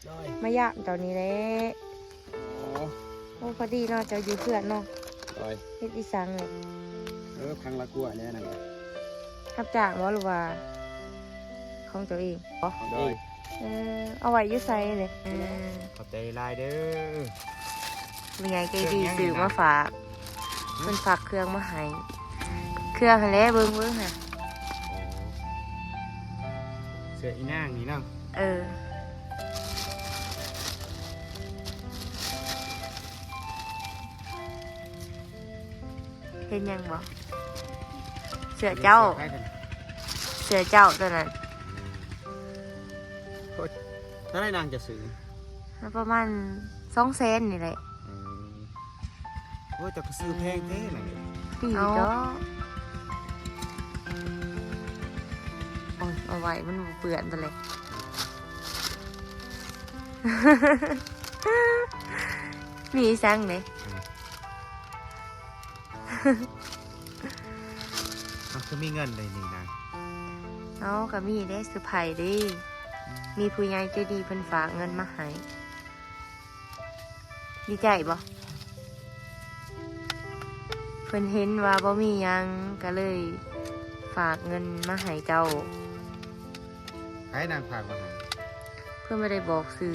ໂດຍ ມາຢາມເຈົ້ານີ້ແຫຼະ. ອໍ ໂອ້ ພໍດີເນາະ ເຈົ້າຢູ່ເຮືອນເນາະ. ໂດຍ ເຮັດອີ່ສັງນີ້? ເອີ ພັງລະກົວແດ່ນັ້ນແຫຼະ. ຮັບຈ້າງບໍ່ ຫຼືວ່າຂອງເຈົ້າເອງ? ຂອງເອງ. ເອີ ເອົາໄວ້ຢູ່ໃສເດ? ຂອບໃຈຫຼາຍເດີ. ຜູ້ໃຫຍ່ໃຈດີຊື້ມາຝາກ. ເພິ່ນຝາກເຄື່ອງມາໃຫ້. ເຄື່ອງຫັ້ນແຫຼະ ເບິ່ງ ເບິ່ງຫາ. ອໍ ເສື້ອອີນາງນີ້ເນາະ. ເອີ ເຫັນຫຍັງບໍ່? ເສື້ອເຈົ້າ. ເສື້ອໃຜຫັ້ນ? ເສື້ອເຈົ້າຕົວນັ້ນ. ອືມ ໂອ້ຍ ເທົ່າໃດນາງຈະຊື້? ປະມານສອງແສນນີ້ແຫຼະ. ອືມ ໂອ້ຍ ເຈົ້າກໍຊື້ແພງແທ້ນະ. ເອົາ ໂອ້ຍ ເອົາໄວ້ມັນບໍ່ເປື້ອນຕະແຫຼະ. ມີອີ່ສັງເດ? ເຮົາຄືມີເງິນໄດ໋ນີ້ນາງ? ເຮົາກໍມີເດ້ ເຊີໄພເດ້. ອືມ ມີຜູ້ໃຫຍ່ໃຈດີເພິ່ນຝາກເງິນມາໃຫ້. ດີໃຈບໍ່? ເພິ່ນເຫັນວ່າບໍ່ມີຫຍັງ ກໍເລີຍຝາກເງິນມາໃຫ້ເຈົ້າ. ໃຜນາງຝາກມາໃຫ້? ເພິ່ນບໍ່ໄດ້ບອກຊື່.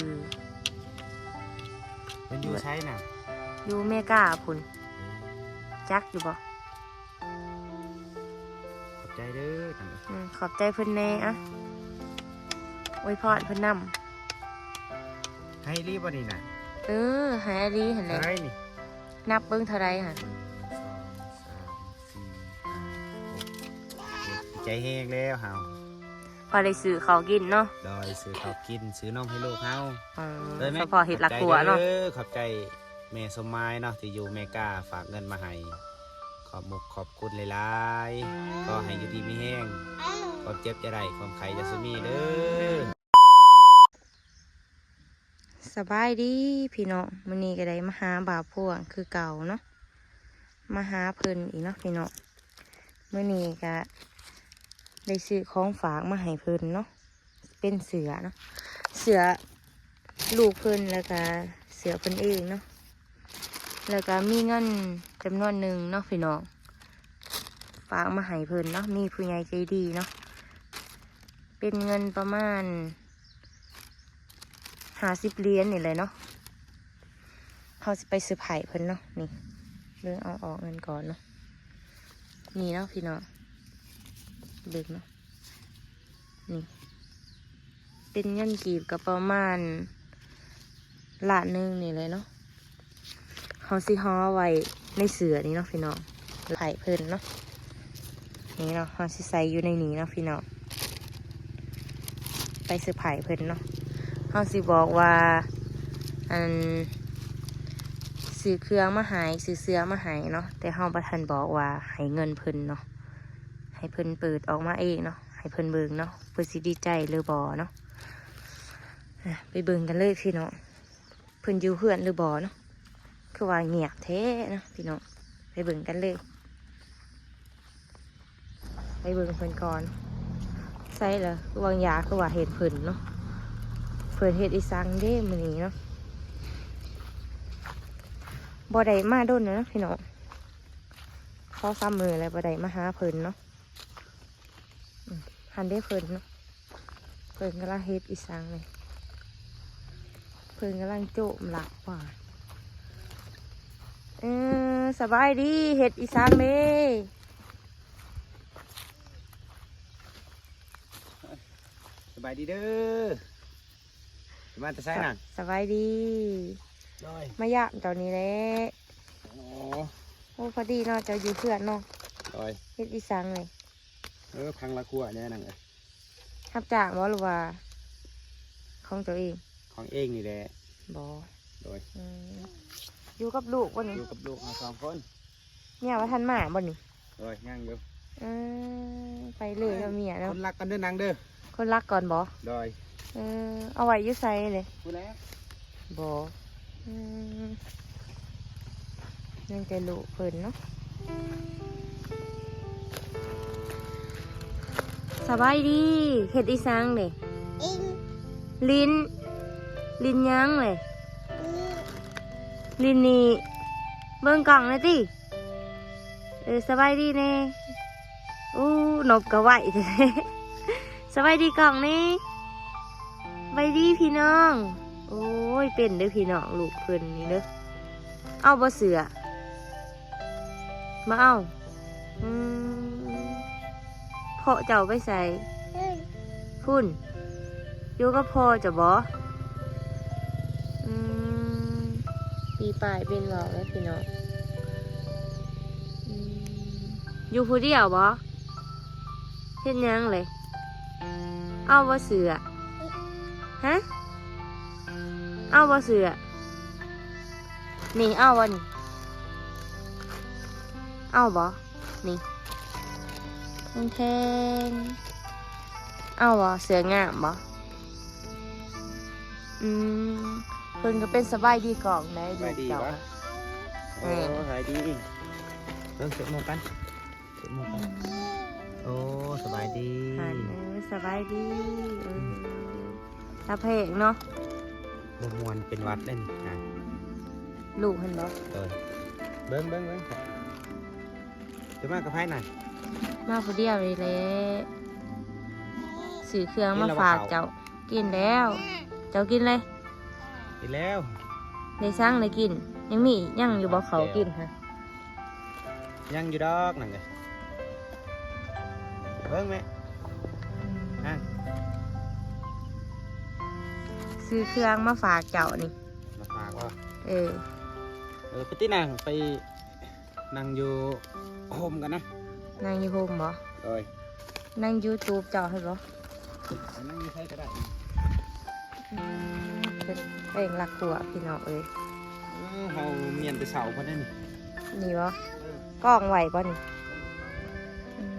ເພິ່ນຢູ່ໃສນະ? ຢູ່ເມກາພຸ້ນ. ເອີ ຈັກຢູ່ບໍ່? ຂອບໃຈເດີ. ອືມ ຂອບໃຈເພິ່ນແດ່ອະ. ອວຍພອນເພິ່ນນຳ. ໃຫ້ອີ່ຫຼີບໍ່ນີ້ນະ? ເອີ ໃຫ້ອີ່ຫຼີຫັ້ນແຫຼະ. ເທົ່າໃດນີ້? ນັບເບິ່ງເທົ່າໃດຫັ້ນ? ໜຶ່ງ ສອງ ສາມ ສີ່ ຫ້າ ຫົກ ເຈັດ ດີໃຈແຮງແລ້ວເຮົາ. ພໍໄດ້ຊື້ເຂົ້າກິນເນາະ. ໂດຍ ຊື້ເຂົ້າກິນ ຊື້ນົມໃຫ້ລູກເຮົາ. ເອີ ສະເພາະເຮັດລະຄົວເນາະ. ຂອບໃຈເດີ ຂອບໃຈແມ່ສົມໝາຍເນາະ ທີ່ຢູ່ເມກາຝາກເງິນມາໃຫ້. ຂອບມຸກຂອບຄຸນຫຼາຍໆ. ຂໍໃຫ້ຢູ່ດີມີແຮງ ຄວາມເຈັບຢ່າໄດ້ ຄວາມໄຂ້ຢ່າຊິມີເດີ. ສະບາຍດີພີ່ນ້ອງ, ມື້ນີ້ກໍໄດ້ມາຫາບ່າວພວງຄືເກົ່າເນາະ, ມາຫາເພິ່ນອີກເນາະພີ່ນ້ອງ. ມື້ນີ້ກໍໄດ້ຊື້ຂອງຝາກມາໃຫ້ເພິ່ນເນາະ, ເປັນເສື້ອເນາະ, ເສື້ອລູກເພິ່ນ ແລ້ວກໍເສື້ອເພິ່ນເອງເນາະ, ແລ້ວກໍມີເງິນຈຳນວນໜຶ່ງເນາະພີ່ນ້ອງ, ຝາກມາໃຫ້ເພິ່ນເນາະ, ມີຜູ້ໃຫຍ່ໃຈດີເນາະ, ເປັນເງິນປະມານ ຫ້າສິບຫຼຽນນີ້ແຫຼະເນາະ. ເຮົາຊິໄປເຊີໄພຣສ໌ເພິ່ນເນາະ. ນີ້ ເບິ່ງເອົາອອກເງິນກ່ອນເນາະ. ນີ້ເນາະພີ່ນ້ອງ, ເບິ່ງເນາະ, ນີ້ເປັນເງິນກີບກໍປະມານລ້ານໜຶ່ງນີ້ແຫຼະເນາະ. ເຮົາຊິຫໍ່ໄວ້ໃນເສື້ອນີ້ເນາະພີ່ນ້ອງ, ໃຫ້ເພິ່ນເນາະ. ນີ້ເນາະ, ເຮົາຊິໃສ່ຢູ່ໃນນີ້ເນາະພີ່ນ້ອງ, ໄປເຊີໄພຣສ໌ເພິ່ນເນາະ. ເຮົາຊິບອກວ່າ ອັນ ຊື້ເຄື່ອງມາໃຫ້ ຊື້ເສື້ອມາໃຫ້ເນາະ, ແຕ່ເຮົາບໍ່ທັນບອກວ່າໃຫ້ເງິນເພິ່ນເນາະ, ໃຫ້ເພິ່ນເປີດອອກມາເອງເນາະ, ໃຫ້ເພິ່ນເບິ່ງເນາະ, ເພິ່ນຊິດີໃຈຫຼືບໍ່ເນາະ. ອ່ະ ໄປເບິ່ງກັນເລີຍພີ່ນ້ອງ. ເພິ່ນຢູ່ເຮືອນຫຼືບໍ່ເນາະ, ຄືວ່າງຽບແທ້ເນາະພີ່ນ້ອງ. ໄປເບິ່ງກັນເລີຍ, ໄປເບິ່ງເພິ່ນກ່ອນ. ໃສ່ລະ ຄືວ່າງຢາ ຄືວ່າເຫັນເພິ່ນເນາະ, ເພິ່ນເຮັດອີ່ສັງເດ້ມື້ນີ້ເນາະ. ບໍ່ໄດ້ມາດົນແລ້ວເນາະພີ່ນ້ອງ, ສອງສາມມື້ແລ້ວບໍ່ໄດ້ມາຫາເພິ່ນເນາະ. ອືມ ຫັ້ນເດ້ເພິ່ນເນາະ, ເພິ່ນກຳລັງເຮັດອີ່ສັງນີ້, ເພິ່ນກຳລັງໂຈມລາກຫວານ. ເອີ ສະບາຍດີ, ເຮັດອີ່ສັງເດ້? ສະບາຍດີເດີ. ມາແຕ່ໃສນະ? ສະບາຍດີ. ໂດຍ ມາຢາມເຈົ້ານີ້ແຫຼະ. ອໍ ໂອ້ ພໍດີເນາະ ເຈົ້າຢູ່ເຮືອນເນາະ. ໂດຍ ເຮັດອີ່ສັງນີ້? ເອີ ພັງລະຄົວແດ່ນາງເອີຍ. ຮັບຈ້າງບໍ່ ຫຼືວ່າຂອງເຈົ້າເອງ? ຂອງເອງນີ້ແຫຼະ. ບໍ່? ໂດຍ. ອືມ ຢູ່ກັບລູກບໍ່ນີ້? ຢູ່ກັບລູກເຮົາສອງຄົນ. ເມຍວ່າທັນມາບໍ່ນີ້? ໂດຍ ຍັງຢູ່. ເອີ ໄປເລີຍເນາະເມຍເນາະ. ຄົນລັກກ່ອນເດີນາງເດີ. ຄົນລັກກ່ອນບໍ່? ໂດຍ. ເອີ ເອົາໄວ້ຢູ່ໃສເລີຍ? ພຸ້ນແຫຼະ. ບໍ່? ອືມ ຍັງແຕ່ລູກເພິ່ນເນາະ. ສະບາຍດີ. ເຮັດອີ່ສັງເດ? ຫຼິ້ນ. ຫຼິ້ນ. ຫຼິ້ນຫຍັງເລີຍ? ຫຼິ້ນນີ້ ເບິ່ງກ້ອງແດ່ຕິ. ເອີ ສະບາຍດີແດ່. ໂອ້ ນົບກະໄວແທ້. ສະບາຍດີກ້ອງແດ່. ສະບາຍດີພີ່ນ້ອງ. ໂອ້ຍ ເປັນເດີ້ພີ່ນ້ອງ ລູກເພິ່ນນີ້ເດີ້. ເອົາບໍ່ເສື້ອ? ບໍ່ເອົາ. ອືມ ພໍ່ເຈົ້າໄປໃສ? ພຸ້ນ ຢູ່ກັບພໍ່ເຈົ້າບໍ? ອືມ ປີປາຍເປັນເວົ້າແລ້ວພີ່ນ້ອງ. ອືມ ຢູ່ຜູ້ດຽວບໍ? ເຮັດຫຍັງເລີຍ? ເອົາບໍ່ເສື້ອ? ຮະ ເອົາບໍ່ເສື້ອ? ນີ້ ເອົາບໍ່ນີ້? ເອົາບໍ່? ນີ້ ແພງໆ ເອົາບໍ່? ເສື້ອງາມບໍ່? ອືມ ເພິ່ນກໍເປັນສະບາຍດີກ້ອງໄດ໋ ສະບາຍດີ ລູກເຈົ້າ ຫວາ? ເອີ ສະບາຍດີ. ເບິ່ງ ສວດມົນກັນ ໂອ້ ສະບາຍດີ ຫັ້ນ ເອີ ສະບາຍດີ. ເອີ ຕາແພງເນາະ ບໍ່ມ່ວນ ເປັນຫວັດເດ້ນີ້. ລູກຫັ້ນບໍ? ເອີ ເບິ່ງ ເບິ່ງ ເບິ່ງ ຈະມາກັບໃຜນະ? ມາຜູ້ດຽວນີ້ແຫຼະ. ຊື້ເຄື່ອງມາຝາກເຈົ້າ. ກິນແລ້ວ ເຈົ້າກິນເລີຍ? ກິນແລ້ວ. ໄດ້ສັ່ງໄດ້ກິນ. ຍັງມີ ຍັງຢູ່ບໍ່ ເຂົ້າກິນຫັ້ນ? ຍັງຢູ່ດອກນັ້ນເອີຍ. ເບິ່ງແມ່ ອືມ ອ່ະ ຊື້ເຄື່ອງມາຝາກເຈົ້ານີ້. ມາຝາກບໍ່? ເອີ ເອີ ໄປຕິ ນັ່ງ ໄປນັ່ງຢູ່ຮົ່ມກັນນະ. ນັ່ງຢູ່ຮົ່ມບໍ? ໂດຍ. ນັ່ງຢູ່ຕູບເຈົ້າຫັ້ນບໍ? ນັ່ງຢູ່ໃສກໍໄດ້. ອືມ ເປັນແປ້ງລັກຫົວພີ່ນ້ອງເອີຍ. ເອີ ເຮົາມ້ຽນແຕ່ເຊົ້າພຸ້ນເດ້ນີ້. ນີ້ບໍ? ເອີ ກອງໄວ້ບໍນີ້? ອືມ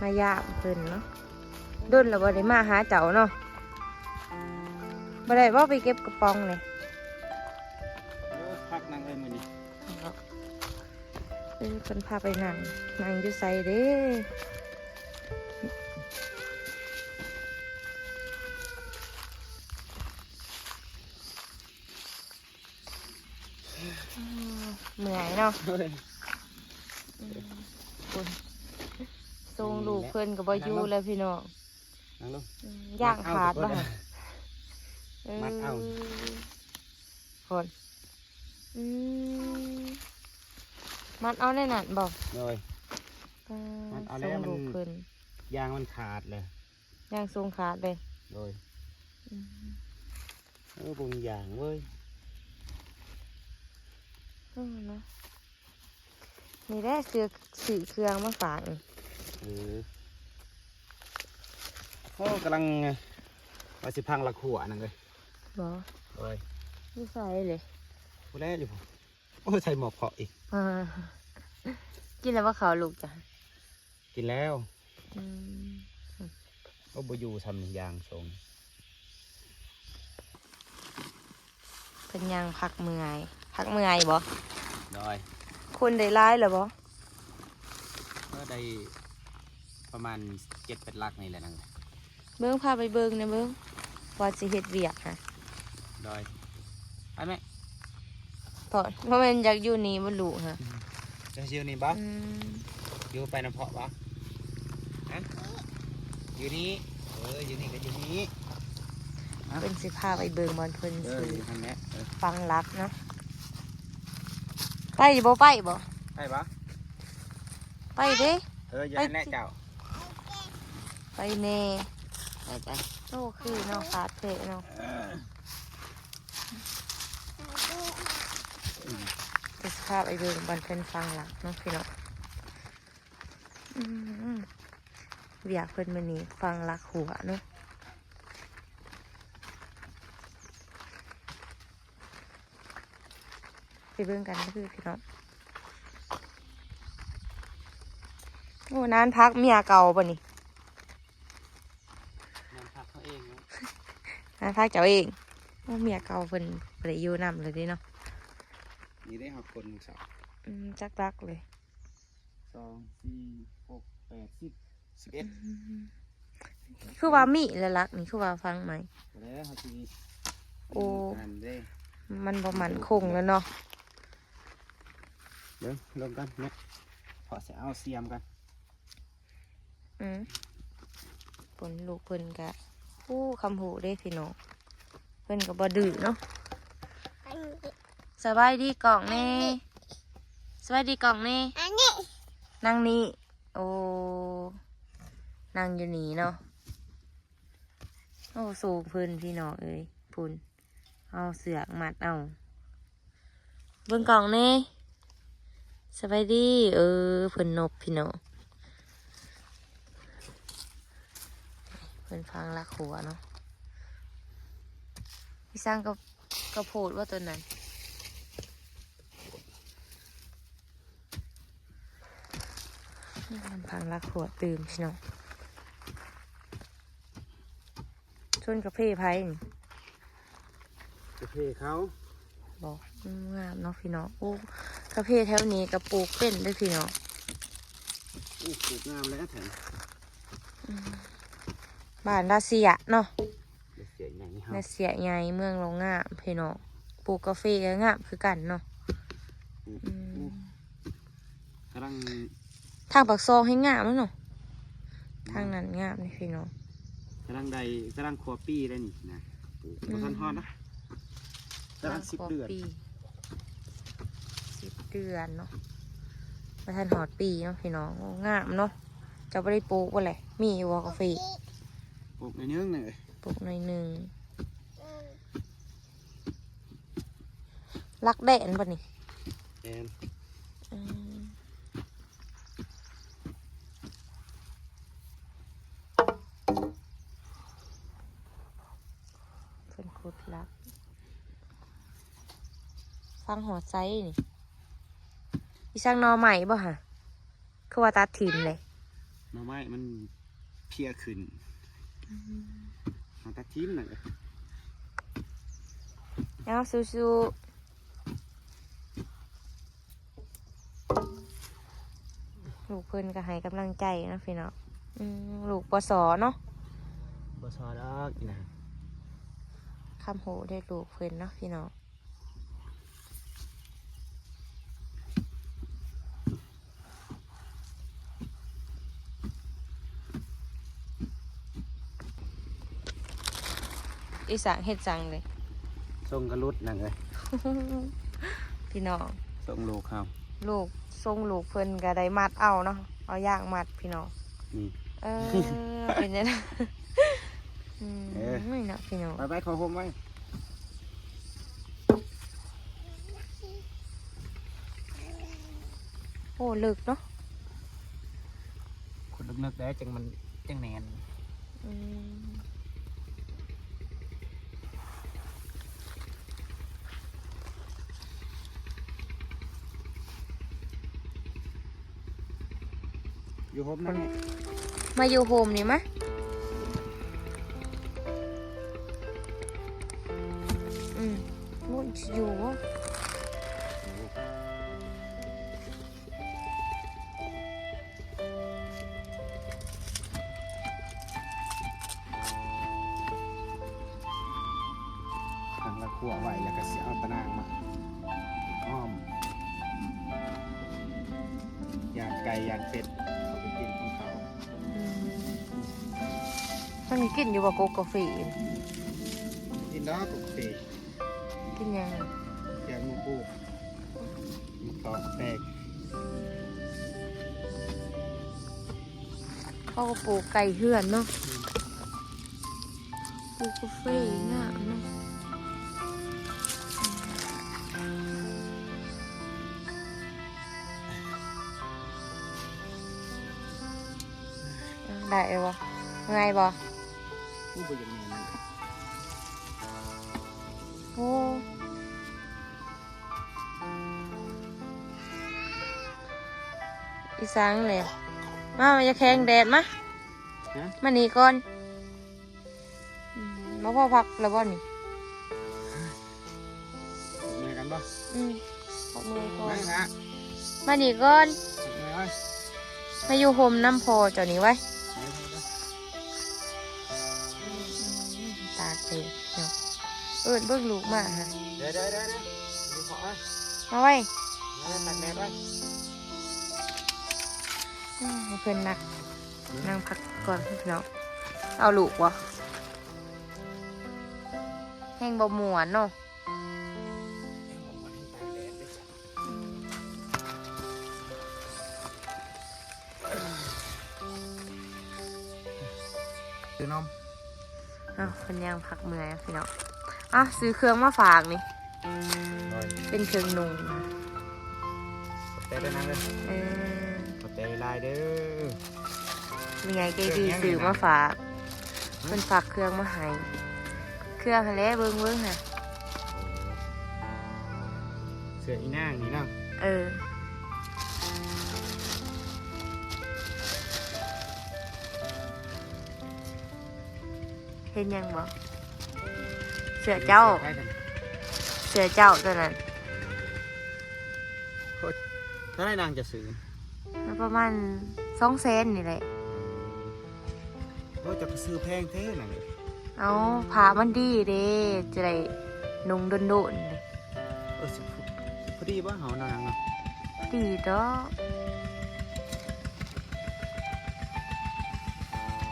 ມາຢາມເພິ່ນເນາະ. ດົນແລ້ວບໍ່ໄດ້ມາຫາເຈົ້າເນາະ. ບໍ່ໄດ້ບໍ່ໄປເກັບກະປ໋ອງເລີຍ? ເອີ ພັກນັ່ງເອີຍມື້ນີ້. ເອີ ເພິ່ນພາໄປນັ່ງ ນັ່ງຢູ່ໃສເດ້? ເມື່ອຍເນາະ. ເອີຍ ອືມ ພຸ້ນ ສົ່ງລູກເພິ່ນກໍບໍ່ຢູ່ແລ້ວພີ່ນ້ອງ. ນັ່ງລົງ ອືມ ຢາງຂາດບໍ່? ເອີ ມັດເອົາ ພຸ້ນ ອືມ ມັດເອົາໃນນັ້ນບໍ່? ໂດຍ. ເອີ ມັດເອົາແລ້ວ ມັນ ຢາງມັນຂາດເລີຍ. ຢາງສົ່ງຂາດເລີຍ. ໂດຍ. ອືມ ເອີ ບໍ່ມີຢາງເວີຍ. ເອີ ເນາະ ນີ້ແຫຼະ ຊື້ ຊື້ເຄື່ອງມາຝາກນີ້. ເອີ ໂອ້ ກຳລັງວ່າຊິພັງລັກຫົວນັ້ນເລີຍ. ບໍ່? ໂດຍ. ຢູ່ໃສເລີຍ? ຜູ້ແລຢູ່. ໂອ້ ໃສ່ໝວກເພາະອີກ. ເອີ ກິນແລ້ວບໍ່ເຂົ້າລູກຈ້ະ? ກິນແລ້ວ. ອືມ ໂອ້ ບໍ່ຢູ່ຊ້ຳນີ້ ຢາງສົ່ງ. ເພິ່ນຍ່າງພັກເມື່ອຍ ພັກເມື່ອຍບໍ່? ໂດຍ. ຄົນໄດ້ຫຼາຍແລ້ວບໍ່? ກໍໄດ້ປະມານເຈັດແປດຫຼັກນີ້ແຫຼະນາງ. ເບິ່ງ ພາໄປເບິ່ງແດ່ເບິ່ງ ວ່າຊິເຮັດວຽກຫະ. ໂດຍ. ໄປແມ່. ເພາະ ບໍ່ແມ່ນຢາກຢູ່ນີ້ບໍ່ລູກຫະ? ອືມ ຈະຢູ່ນີ້ບໍ່? ອືມ ຢູ່ໄປນຳເພາະບໍ່? ຮະ ຢູ່ນີ້. ເອີ ຢູ່ນີ້ກໍຢູ່ນີ້. ເພິ່ນຊິພາໄປເບິ່ງບ່ອນເພິ່ນ ເອີ ຊິ ຢູ່ຫັ້ນແຫຼະ. ເອີ ຝັງຫຼັກເນາະ. ໄປຢູ່ບໍ່? ໄປບໍ່? ໄປບໍ່? ໄປເດ້. ເອີ ຢູ່ຫັ້ນແຫຼະເຈົ້າ. ໄປແດ່ ໄປ ໄປ. ໂອ້ ຄືເນາະ ຂາດແທ້ເນາະ. ເດີ ຊິພາໄປເບິ່ງບ່ອນເພິ່ນຝັງຫຼັກເນາະພີ່ນ້ອງ. ອືມ ວຽກເພິ່ນມື້ນີ້ຝັງຫຼັກຫົວເນາະ. ໄປເບິ່ງກັນເດີພີ່ນ້ອງ. ໂອ້ ນານພັກເມຍເກົ່າບໍ່ນີ້? ນານພັກເຮົາເອງເນາະ. ນານພັກເຈົ້າເອງ. ໂອ້ ເມຍເກົ່າເພິ່ນບໍ່ໄດ້ຢູ່ນຳແລ້ວເດ້ເນາະ. ນີ້ເດ້ເຮົາຄົນສອງ. ອືມ ຈັກຫຼັກເລີຍ? ສອງ ສີ່ ຫົກ ແປດ ສິບ ສິບເອັດ. ອືມ ຄືວ່າມີແລ້ວຫຼັກນີ້ ຄືວ່າຝັງໃໝ່ ແລ້ວເຮົາຊິ ໂອ້ ອັນເດ້ ມັນບໍ່ໝັ້ນຄົງແລ້ວເນາະ. ເບິ່ງລົງກ່ອນແມ່ ເພາະຊິເອົາສຽມກ່ອນ. ອືມ ເພິ່ນ ລູກເພິ່ນກະ ໂອ້ ຄຳຮູ້ເດ້ພີ່ນ້ອງ ເພິ່ນກະບໍ່ດື້ເນາະ. ສະບາຍດີກ້ອງແດ່ ສະບາຍດີກ້ອງແດ່ ນັ່ງນີ້ ໂອ້ ນັ່ງຢູ່ນີ້ເນາະ. ໂອ້ ສູງເພິ່ນພີ່ນ້ອງເອີຍ ພຸ້ນ ເອົາເຊືອກມັດເອົາ. ເບິ່ງກ້ອງແດ່ ສະບາຍດີ ເອີ ເພິ່ນນົບພີ່ນ້ອງ ເພິ່ນຝັງຫຼັກຫົວເນາະ. ອີ່ສັງ ກະ ກະໂພດວ່າຕົວນັ້ນ ມັນຝັງຫຼັກຫົວຕື່ມພີ່ນ້ອງ. ສວນກາເຟໃຜນີ້? ກາເຟເຂົາ ບໍ່ ອືມ ງາມເນາະພີ່ນ້ອງ. ໂອ້ ກາເຟແຖວນີ້ກະປູກເປັນເດ້ພີ່ນ້ອງ. ໂອ້ ປູກງາມແລ້ວແຖວ ອືມ ບ້ານລາເຊຍເນາະ ລາເຊຍໃຫຍ່ເຮົາ ລາເຊຍໃຫຍ່ ເມືອງໂລງງາມພີ່ນ້ອງ. ປູກກາເຟກະງາມຄືກັນເນາະ. ອືມ ອືມ ກຳລັງ ທາງປາກຊ່ອງແຮ່ງງາມເນາະ ທາງນັ້ນງາມເດ້ພີ່ນ້ອງ. ກຳລັງໄດ້ ກຳລັງຂວບປີໄດ້ນີ້ນະ ອືມ ບໍ່ທັນຮອດນະ ກຳລັງສິບເດືອນ ສິບເດືອນເນາະ ບໍ່ທັນຮອດປີເນາະພີ່ນ້ອງ. ໂອ້ ງາມເນາະ. ເຈົ້າບໍ່ໄດ້ປູກບໍ່ແຫຼະ? ມີຢູ່ບໍ່ກາເຟ? ປູກໜ້ອຍໜຶ່ງ ປູກໜ້ອຍໜຶ່ງ. ຫຼັກແດນບໍ່ນີ້? ແມ່ນ ອືມ ເພິ່ນຂຸດຫຼັກ ຝັງຮອດໃສນີ້? ອີ່ສັງ ໜໍ່ໄມ້ບໍ່ຫະ? ຄືວ່າຕັດຖິ້ມເລີຍ? ໜໍ່ໄມ້ມັນເພຍຂຶ້ນ ອືມ ເຮົາຕັດຖິ້ມນັ້ນແຫຼະ. ເອົາ ສູ້ໆ ລູກເພິ່ນກະໃຫ້ກຳລັງໃຈເນາະພີ່ນ້ອງ. ອືມ ລູກ ປສ ເນາະ ປສ ດອກອີ່ນາງ ຄຳຮູ້ເດ້ລູກເພິ່ນເນາະພີ່ນ້ອງ. ອີ່ສັງ ເຮັດສັງເລີຍ? ສົ່ງກະຫຼຸດນາງເອີຍ ພີ່ນ້ອງ ສົ່ງລູກເຮົາ ລູກ ສົ່ງລູກເພິ່ນກະໄດ້ມັດເອົາເນາະ ເອົາຢາງມັດພີ່ນ້ອງ. ນີ້ ເອີ ເປັນຈັ່ງໃດ? ອືມ ເອີ ນີ້ເນາະພີ່ນ້ອງ ໄປໆ ເຂົ້າຮົ່ມໄວ້. ໂອ້ ເລິກເນາະ ຂຸດເລິກໆ ໄດ້ຈັ່ງມັນຈັ່ງແໜ້ນ. ອືມ ຢູ່ຮົ່ມນັ້ນແຫຼະ ມາຢູ່ຮົ່ມນີ້ມາ. ອືມ ໂອ້ຍ ຊິຢູ່ບໍ່? ທາງລະຂົ້ວໄວ້ ແລ້ວກະຊິເອົາຕະໜ່າງມາອ້ອມ ຢ້ານໄກ່ຢ້ານເປັດເຂົ້າໄປກິນຂອງເຂົາ. ອືມ ມັນກິນຢູ່ບໍ່ກົກກາເຟ? ກິນດອກກົກກາເຟ. ກິນຫຍັງ? ແກງໝາກຫຸ່ງ ໝາກຕອກແຕກ. ເຂົາກະປູກໃກ້ເຮືອນເນາະ. ອືມ ປູກກາເຟງາມເນາະ. ໄດ້ບໍ່? ເມື່ອຍບໍ່? ໂອ້ ບໍ່ຢາກແມ່ນ. ໂອ້ ອີ່ສັງແຫຼະ? ມາ ມາ ຢ່າແຂງແດດ ມາ. ຮະ? ມານີ້ກ່ອນ. ອືມ ມາພໍພັກແລ້ວບໍ່ນີ້? ເມື່ອຍກັນບໍ່? ອືມ ພັກເມື່ອຍກ່ອນ. ມານີ້ກ່ອນ. ມາຢູ່ຮົ່ມນຳພໍ່ເຈົ້ານີ້ໄວ້. ເອີຍ ເອີ້ນເບິ່ງລູກມາຫາ ເດີໆໆໆ ຢູ່ເພາະ ມາໄວ ເອີ ຕັກແດດໄວ້ ອືມ ໃຫ້ເພິ່ນນັ່ງ ນັ່ງພັກກ່ອນພີ່ນ້ອງ ເອົາລູກບໍ່ ແຮງບໍ່ມ່ວນເນາະ. ຊື້ນົມ ອ້າວ ເພິ່ນຍ່າງພັກເມື່ອຍພີ່ນ້ອງ ອ້າວ ຊື້ເຄື່ອງມາຝາກນີ້ ໂດຍ ເປັນເຄື່ອງນຸ່ງ ຂອບໃຈເດີນາງເດີ ເອີ ຂອບໃຈຫຼາຍເດີ. ແມ່ໃຫຍ່ໃຈດີຊື້ມາຝາກ ເພິ່ນຝາກເຄື່ອງມາໃຫ້ ເຄື່ອງຫັ້ນແຫຼະ ເບິ່ງໆ ຫັ້ນ ເສື້ອອີນາງນີ້ເນາະ ເອີ ເຫັນຫຍັງບໍ່? ເສື້ອເຈົ້າ ເສື້ອໃຜຫັ້ນ ເສື້ອເຈົ້າຕົວນັ້ນ ໂອ້ຍ ເທົ່າໃດນາງຈະຊື້? ປະມານສອງແສນນີ້ແຫຼະ. ໂອ້ຍ ເຈົ້າກໍຊື້ແພງແທ້ນັ້ນ. ເອົ້າ ຜ້າມັນດີເດ້ ຈະໄດ້ນຸ່ງດົນໆ ເອີ ຊິ ຊິພໍດີບໍ່ເຮົານາງເນາະ? ພໍດີດອກ.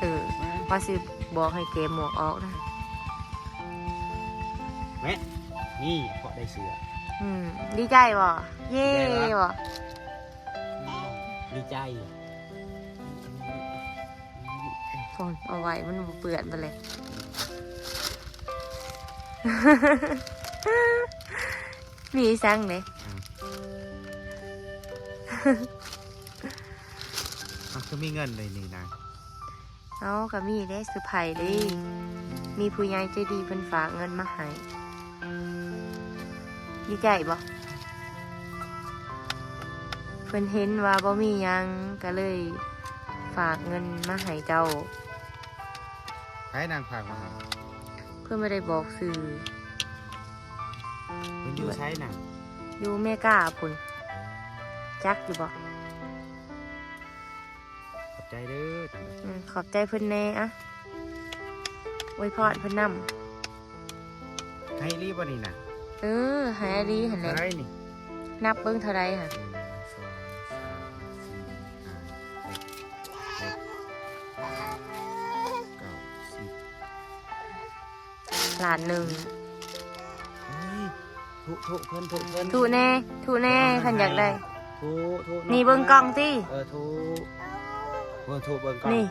ເອີ ວ່າຊິບອກໃຫ້ແກະໝວກອອກນະ. ແມ່ ນີ້ເພາະໄດ້ເສື້ອ. ອືມ ດີໃຈບໍ່? ເຢ້ ດີໃຈບໍ່? ບໍ່? ອືມ ດີໃຈ. ໂອ້ຍ ເອົາໄວ້ມັນບໍ່ເປື້ອນໄປເລີຍ. ມີອີ່ສັງເດ້? ອ້າວ ເອົ້າ ຄືມີເງິນເລີຍນີ້ນາງ? ເອົ້າ ກໍມີເດ້ ເຊີໄພເດ້ ມີຜູ້ໃຫຍ່ໃຈດີເພິ່ນຝາກເງິນມາໃຫ້. ດີໃຈບໍ່? ເພິ່ນເຫັນວ່າບໍ່ມີຫຍັງ ກໍເລີຍຝາກເງິນມາໃຫ້ເຈົ້າ. ໃຜນາງຝາກມາໃຫ້? ເພິ່ນບໍ່ໄດ້ບອກຊື່. ເພິ່ນຢູ່ໃສນາງ? ຢູ່ເມກາພຸ້ນ. ຈັກຢູ່ບໍ່? ຂອບໃຈເດີ. ອືມ ຂອບໃຈເພິ່ນແດ່ ອະ ອວຍພອນເພິ່ນນຳ. ໃຫ້ອີ່ຫຼີບໍ່ນີ້ນະ? ເອີ ໃຫ້ອີ່ຫຼີຫັ້ນແຫຼະ. ເທົ່າໃດນີ້? ນັບເບິ່ງເທົ່າໃດຫະ? ໜຶ່ງ ສອງ ສາມ ສີ່ ຫ້າ ຫົກ ເຈັດ ແປດ ເກົ້າ ສິບ. ລ້ານໜຶ່ງ. ໂອ້ຍ ທຸ ທຸເພິ່ນ ທຸເພິ່ນ ທຸແດ່ ທຸແດ່ ເພິ່ນຢາກໄດ້. ທຸ ທຸ ນີ້ເບິ່ງກ້ອງຕິ. ເອີ ທຸ ເບິ່ງ ທຸເບິ່ງກ້ອງ ນີ້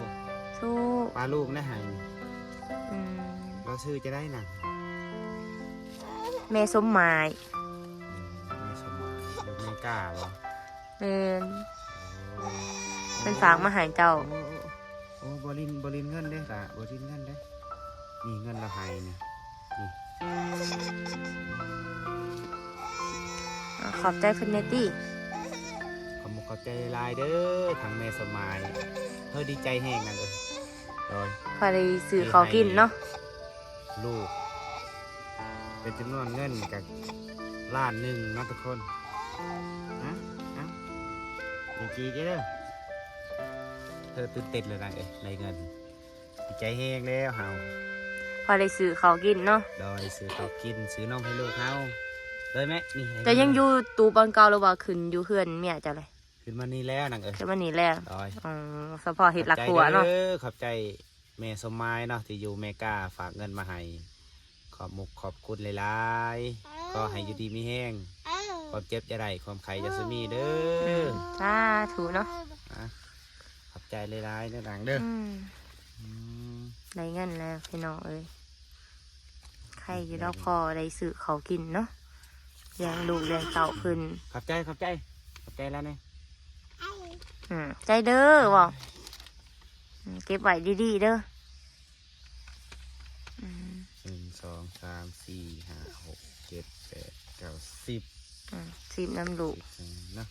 ທຸ ປາລູກນະໃຫ້. ອືມ ລາວຊື່ຈັ່ງໃດນະ? ແມ່ສົມໝາຍ. ອືມ ແມ່ສົມໝາຍ ຢູ່ເມກາບໍ່? ແມ່ນ. ໂອ້ ເພິ່ນຝາກມາໃຫ້ເຈົ້າ. ໂອ້ ໂອ້ ໂອ້ ບໍ່ຫຼິ້ນ ບໍ່ຫຼິ້ນເງິນເດ້ຫຼ້າ ບໍ່ຫຼິ້ນເງິນເດ້. ນີ້ເງິນລາວໃຫ້ນີ້ ນີ້. ຂອບໃຈເພິ່ນແດ່ຕິ. ຂອບມຸກຂອບໃຈຫຼາຍເດີ ທາງແມ່ສົມໝາຍ ເຮົາດີໃຈແຮງນະເອີຍ. ໂດຍ ພໍໄດ້ຊື້ເຂົ້າກິນເນາະ. ລູກ ເປັນຈຳນວນເງິນກໍລ້ານໜຶ່ງເນາະທຸກຄົນ. ອະ ອະ ດີໃຈເດີ ເອີ ຕື່ນເຕັ້ນເລີຍນາງເອີຍ ໄດ້ເງິນ ດີໃຈແຮງແລ້ວເຮົາ. ພໍໄດ້ຊື້ເຂົ້າກິນເນາະ. ໂດຍ ຊື້ເຂົ້າກິນ ຊື້ນົມໃຫ້ລູກເຮົາ. ໂດຍແມ່ ນີ້ ເຈົ້າຍັງຢູ່ຕູບາງເກົ່າ ຫຼືວ່າຂຶ້ນຢູ່ເຮືອນເມຍເຈົ້າເລີຍ? ຂຶ້ນມານີ້ແລ້ວນາງເອີຍ. ຂຶ້ນມານີ້ແລ້ວ. ໂດຍ ອືມ ສະເພາະເຮັດລັກຄົວເນາະ. ຂອບໃຈເດີ ຂອບໃຈ ແມ່ສົມໝາຍເນາະ ທີ່ຢູ່ເມກາ ຝາກເງິນມາໃຫ້. ຂອບມຸກຂອບຄຸນຫຼາຍໆ. ຂໍໃຫ້ຢູ່ດີມີແຮງ. ຄວາມເຈັບຢ່າໄດ້ ຄວາມໄຂ້ຢ່າຊະມີເດີ. ອືມ ສາທຸເນາະ. ອະ ຂອບໃຈຫຼາຍໆເດີນາງເດີ. ອືມ ອືມ ໄດ້ເງິນແລ້ວພີ່ນ້ອງເອີຍ. ໄຄຢູ່ດອກ ພໍໄດ້ຊື້ເຂົ້າກິນເນາະ ລ້ຽງລູກລ້ຽງເຕົ້າເພິ່ນ. ຂອບໃຈ ຂອບໃຈ ຂອບໃຈລາວແດ່. ອືມ ໃຈເດີເວົ້າ. ອືມ ເກັບໄວ້ດີໆເດີ. ອືມ ໜຶ່ງ ສອງ ສາມ ສີ່ ຫ້າ ຫົກ ເຈັດ ແປດ ເກົ້າ ສິບ. ອືມ ສິບນຳລູກ ສິບນຳເນາະ.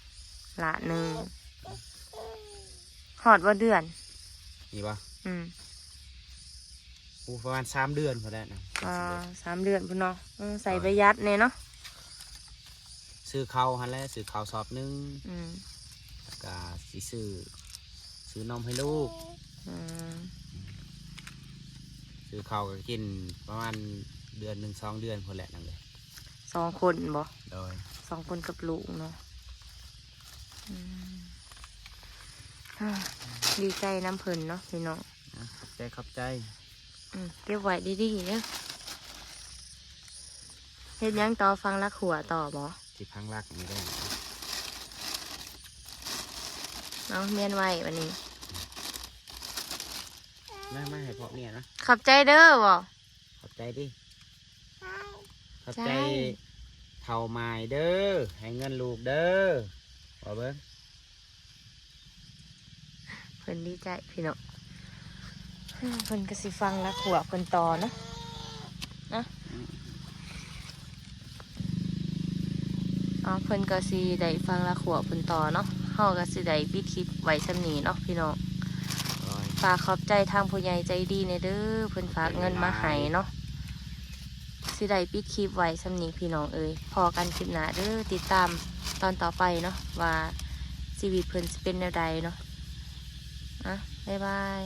ລະໜຶ່ງ ຮອດບໍ່ເດືອນ? ນີ້ບໍ່? ອືມ ໂອ້ ປະມານສາມເດືອນພຸ້ນແຫຼະນະ. ອໍ ສາມເດືອນພຸ້ນເນາະ. ເອີ ໃສ່ປະຢັດແດ່ເນາະ. ຊື້ເຂົ້າຫັ້ນແຫຼະ ຊື້ເຂົ້າສອບໜຶ່ງ. ອືມ ແລ້ວກະຊິຊື້ ຊື້ນົມໃຫ້ລູກ. ອືມ ຄືເຂົ້າກໍກິນປະມານເດືອນໜຶ່ງສອງເດືອນພຸ້ນແຫຼະນາງເອີຍ. ສອງຄົນບໍ່? ໂດຍ ສອງຄົນກັບລູກເນາະ. ອືມ ອາ ດີໃຈນຳເພິ່ນເນາະພີ່ນ້ອງ. ອາ ຂອບໃຈ ຂອບໃຈ. ອືມ ເກັບໄວ້ດີໆເດີ. ເຮັດຫຍັງຕໍ່? ຝັງຫຼັກຫົວຕໍ່ບໍ່? ຊິຝັງຫຼັກນີ້ແຫຼະ. ເອົາ ມ້ຽນໄວ້ບັດນີ້. ມາ ມາໃຫ້ພໍ່ເມຍນະ. ຂອບໃຈເດີບໍ່? ຂອບໃຈຕິ. ຂອບໃຈ ໃຈ ເຖົ້າໝາຍເດີ ໃຫ້ເງິນລູກເດີ. ເວົ້າເບິ່ງ. ເພິ່ນດີໃຈພີ່ນ້ອງ. ເພິ່ນກໍຊິຝັງຫຼັກຫົວເພິ່ນຕໍ່ເນາະ. ນະ ເອົາ ເພິ່ນກໍຊິໄດ້ຝັງຫຼັກຫົວເພິ່ນຕໍ່ເນາະ. ເຮົາກໍຊິໄດ້ປິດຄລິບໄວ້ສ່ຳນີ້ເນາະພີ່ນ້ອງ. ໂດຍ ຝາກຂອບໃຈທາງຜູ້ໃຫຍ່ໃຈດີແດ່ເດີ ເພິ່ນຝາກເງິນມາໃຫ້ເນາະ. ຊິໄດ້ປິດຄລິບໄວ້ສ່ຳນີ້ພີ່ນ້ອງເອີຍ. ພໍ້ກັນຄລິບໜ້າເດີ ຕິດຕາມຕອນຕໍ່ໄປເນາະ ວ່າຊີວິດເພິ່ນຊິເປັນແນວໃດເນາະ. ອ່ະ ບາຍບາຍ.